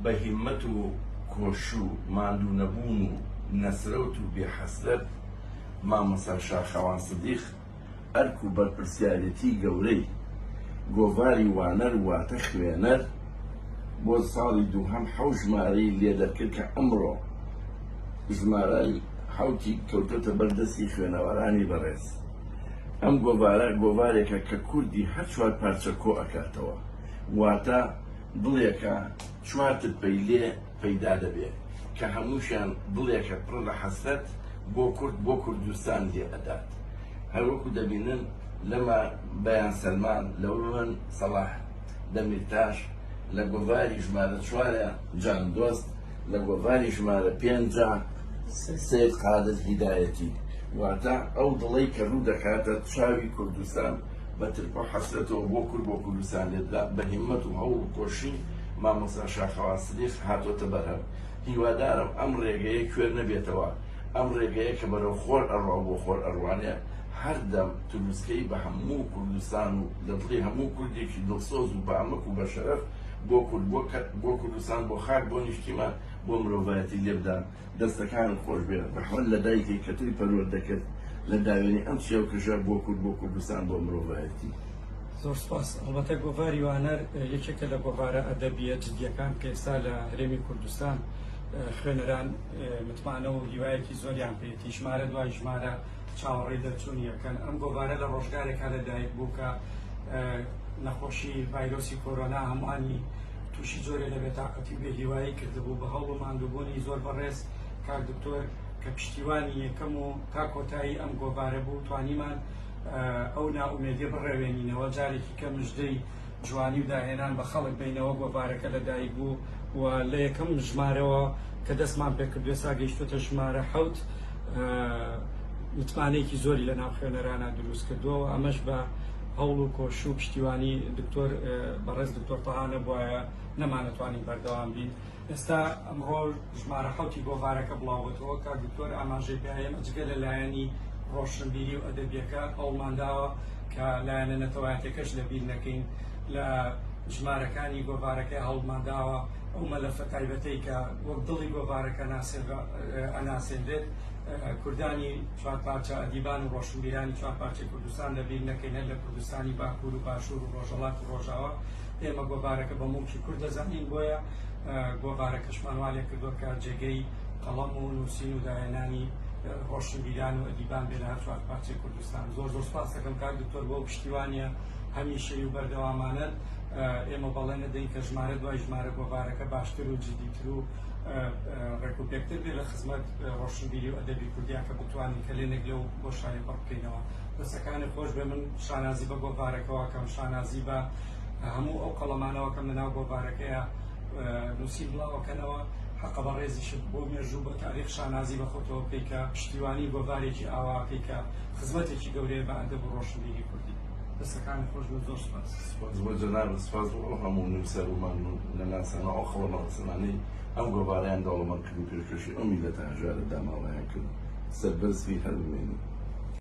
بە هیممەت و کۆش و ماندوو نەبوون و نەسرەوت و بێ حەسرەت مامۆستا شاخەوان سدیق ئەرک و بەرپرسیارێتی گەورەی گۆڤاری وانەر واتە خوێنەر بۆ ساڵی دووهەم حەوت ژمارەی لێ دەرکرد کە ئەمڕۆ ژمارەی حەوتی کەوتۆتە بەر دەستی خوێنەوارانی بەڕێز. ئەم گۆڤارە گۆڤارێکە کە کوردی هەر چوار پارچە کۆ ئەکاتەوە واتە دڵێکە چوار ترپەی لێ پەیدا دەبێ کە هەمووشیان دڵێکە پڕ لە حەسرەت بۆ کورد بۆ کوردستان لێ ئەدات هەروەکو دەبینن لەمە بەیان سەلمان لەوەن سەڵاح دەمیرتاش لە گۆڤاری ژمارە چوارە جان دۆست لە گۆڤاری ژمارە پێنجە سەید قادر هیدایەتی واتە ئەو دڵەی کە ڕوو دەکاتە چاوی کوردستان بە ترپە و حەسرەتەوە بۆ کورد بۆ کوردستان لێدرا بە هیممەت و هەوڵ و کۆششی مامۆستا شاخەوان سدیق هاتۆتە بەرهەم هیوادارم ئەم ڕێگەیە کوێر نەبێتەوە ئەم ڕێگەیە کە بەرەو خۆر ئەڕوا و بۆ خۆر ئەڕوانێ هەردەم تروسکەی بە هەموو کوردستان و لە دڵی هەموو کوردێکی دڵسۆز و بەئەمەک و بەشەرەف بۆ کورد بۆ بۆ کوردستان بۆ خاک بۆ نیشتیمان بۆ مرۆڤایەتی لێبدان دەستەکانت خۆش بێ ڕەحمەت لە دایکێک کە تۆی پەروەردە کرد لە داوێنی ئەم چیا و کەژە بۆ کورد بۆ کوردستان بۆ مرۆڤایەتی. زۆر سپاس. ئەڵبەتە گۆڤاری وانەر یەکێکە لە گۆڤارە ئەدەبییە جدییەکان کە ئێستا لە هەرێمی کوردستان خوێنەران متمانە و هیوایەکی زۆریان پێیەتی، ژمارە دوای ژمارە چاوەڕێی دەرچوونی ئەکەن. ئەم گۆڤارە لە ڕۆژگارێکا لە دایک بوو کە نەخۆشی ڤایرۆسی کۆرۆنا هەمووانی تووشی جۆرێ لە بێتاقەتی و بێهیوایی کردبوو. بە هەوڵ و ماندووبوونی زۆر بەڕێز کاک دکتۆر کە پشتیوانی یەکەم و تا کۆتایی ئەم گۆڤارە بوو، توانیمان ئەو نائومێدیە بڕەوێنینەوە، جارێکی کە مژدەی جوانی و داهێنان بە خەڵک بەینەوە. گۆڤارەکە لە دایک بوو و لە یەکەم ژمارەوە کە دەستمان پێکردو ئێستا گەیشتووەتە ژمارە حەوت، متمانەیەکی زۆری لە ناو خوێنەرانە دروست کردووە و ئەمەش بە هەوڵ و کۆش و پشتیوانی دکتۆر بەڕێز دکتۆر تەها نەبوایە نەمانەتوانی بەردەوام بین. ئێستا ئەمڕۆ ژمارە حەوتی گۆڤارەکە بڵاوبۆتەوە، کاک دکتۆر ئاماژەی پێ ئێمە جگە لە لایەنی ڕۆشنبیری و ئەدەبیەکە هەوڵمانداوە کە لایەنە نەتەوایەتەکەش لەبیر نەکەین. لە ژمارەکانی گۆڤارەکەی هەوڵمانداوە ئەو مەلەفە تایبەتەی کە وەک دڵی گۆڤارەکە ئەناسێنرێت کوردانی چوار پارچە ئەدیبان و ڕۆشنبیرانی چوار پارچەی کوردستان لەبیر نەکەین، هەر لە کوردستانی باکوور و باشوور و ڕۆژهەڵات و ڕۆژاوا. ئێمە گۆڤارەکە بە موڵکی کورد دەزانین، بۆیە گۆڤارەکەشمان وا لێکردووە کە جێگەی قەڵەم و نووسین و داهێنانی ڕۆشنبیران و ئەدیبان بێ لە هەر چوار پارچەی کوردستان. زۆر زۆر سپاس دەکەم کاک دکتۆر بۆ پشتیوانیە هەمیشەی و بەردەوامانەت. ئێمە بەڵێن دەدەین کە ژمارە دوای ژمارە گۆڤارەکە باشتر و جدیتر و ڕێکوپێکتر بێ لە خزمەت ڕۆشنبیری و ئەدەبی کوردیا کە بتوانین کەلێنێک لەو بۆشایە پڕ بکەینەوە. دەستەکانی خۆش بێ. من شانازی بە گۆڤارەکەوە کەم، شانازی بە هەموو ئەو قەڵەمانەوە کەم لەناو گۆڤارەکەیە نووسین بڵاوەکەنەوە. حەقە بەڕێزیشت بۆ مێژوو بە تاریخ شانازی بە خۆتەوە بکەی کە پشتیوانی گۆڤارێکی ئاوا بکەی کە خزمەتێکی گەورەیە بە ئەدەب و ڕۆشنبیری کوردی. دەستەکانت خۆش بێت، زۆر سوپاس. سوپاس بۆ جەنابت، سوپاس بۆ ئەو هەموو نووسەر و ماندوونەناسانە، ئەو قەڵەمڕەسەنانەی ئەم گۆڤارەیان دەوڵەمەند کرد و پێشکەشی ئەو میللەتە هەژارە داماوەیان کرد. سەربەرز بی، هەر بمێنی.